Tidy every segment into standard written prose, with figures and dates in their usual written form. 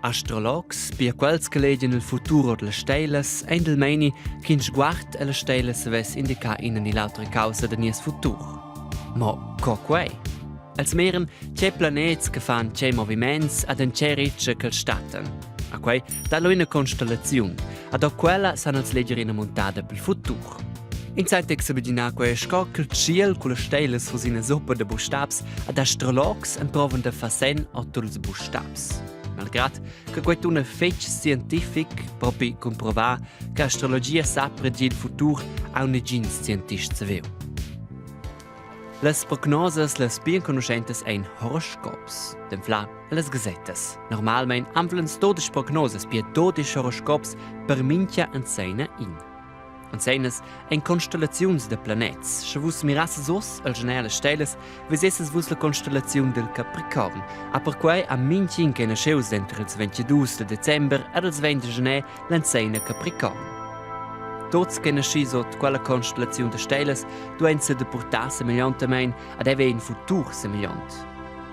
Astrologs, pia quels che legian il futur ord las steilas, ein del meini ch'in sguard ella steila savess indicar ina ni l'autra caussa da nies futur. Mo co quei? Els miran tgei planets che fan tgei moviments ad en tgei ritscha ch'els stattan. A quei dat lu ina constellaziun, ad da quella san els leger ina muntada pel futur. Ins sa examinar quei sco ch'il tschiel culla steilas fuss ina suppa da bustabs ad astrologs emprovan da far senn ord ils bustabs. Malgrad che quei tuna fetg scientific, propi cumprovar che astrologia sa predir il futur, aunc negins scientists saviu. Las prognosas las pli enconuschentas ein horoscops, d'anflar ellas gasettas. Normalmein anflan 12 prognosas, pia 12 horoscops per mintga enseina in. Enseinas ein constellaziuns da planets. Sche vus mirasses oz al gener las steilas, vesesses vus la constellaziun del Capricorn. A perquei ha mintgin che nasceus denter ils 22 de december ed ils 20 de gener l'enseina Capricorn. Tots che naschi sot quella constellaziun da steilas duein sedepurtar semegliontamein ad haver in futur semegliont.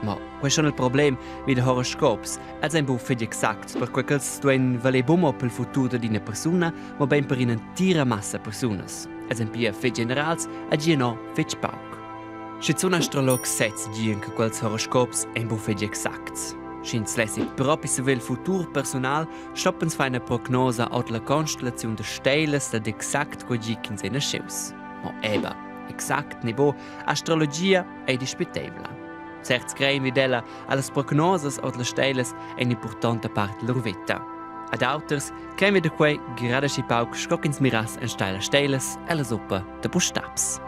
Ma quei schon il problem vid horoscops. Els ein buc fetg exacts, perquei ch'els duein valer buc mo pel futur dad ina persuna, mobein per in'entira massa persunas. Els ein pia fetg generals e gie no fetg pauc. Schizun astrologs sez dian che quels horoscops ein buc fetg exacts. Sch'ins lessi propi saver il futur personal, stoppens far ina prognosa ord la constellaziun da steilas dad exact quei gi ch'ins ei naschius. Mo eba, exact ni buc, astrologia ei dispiteivla. Certs crein vid ella allas prognosas ord las steilas ein impurtonta part lur veta. Ad auters crein vi da quei grad aschi pauc sco ch'ins mirass enstagl las steilas ella suppa da bustabs.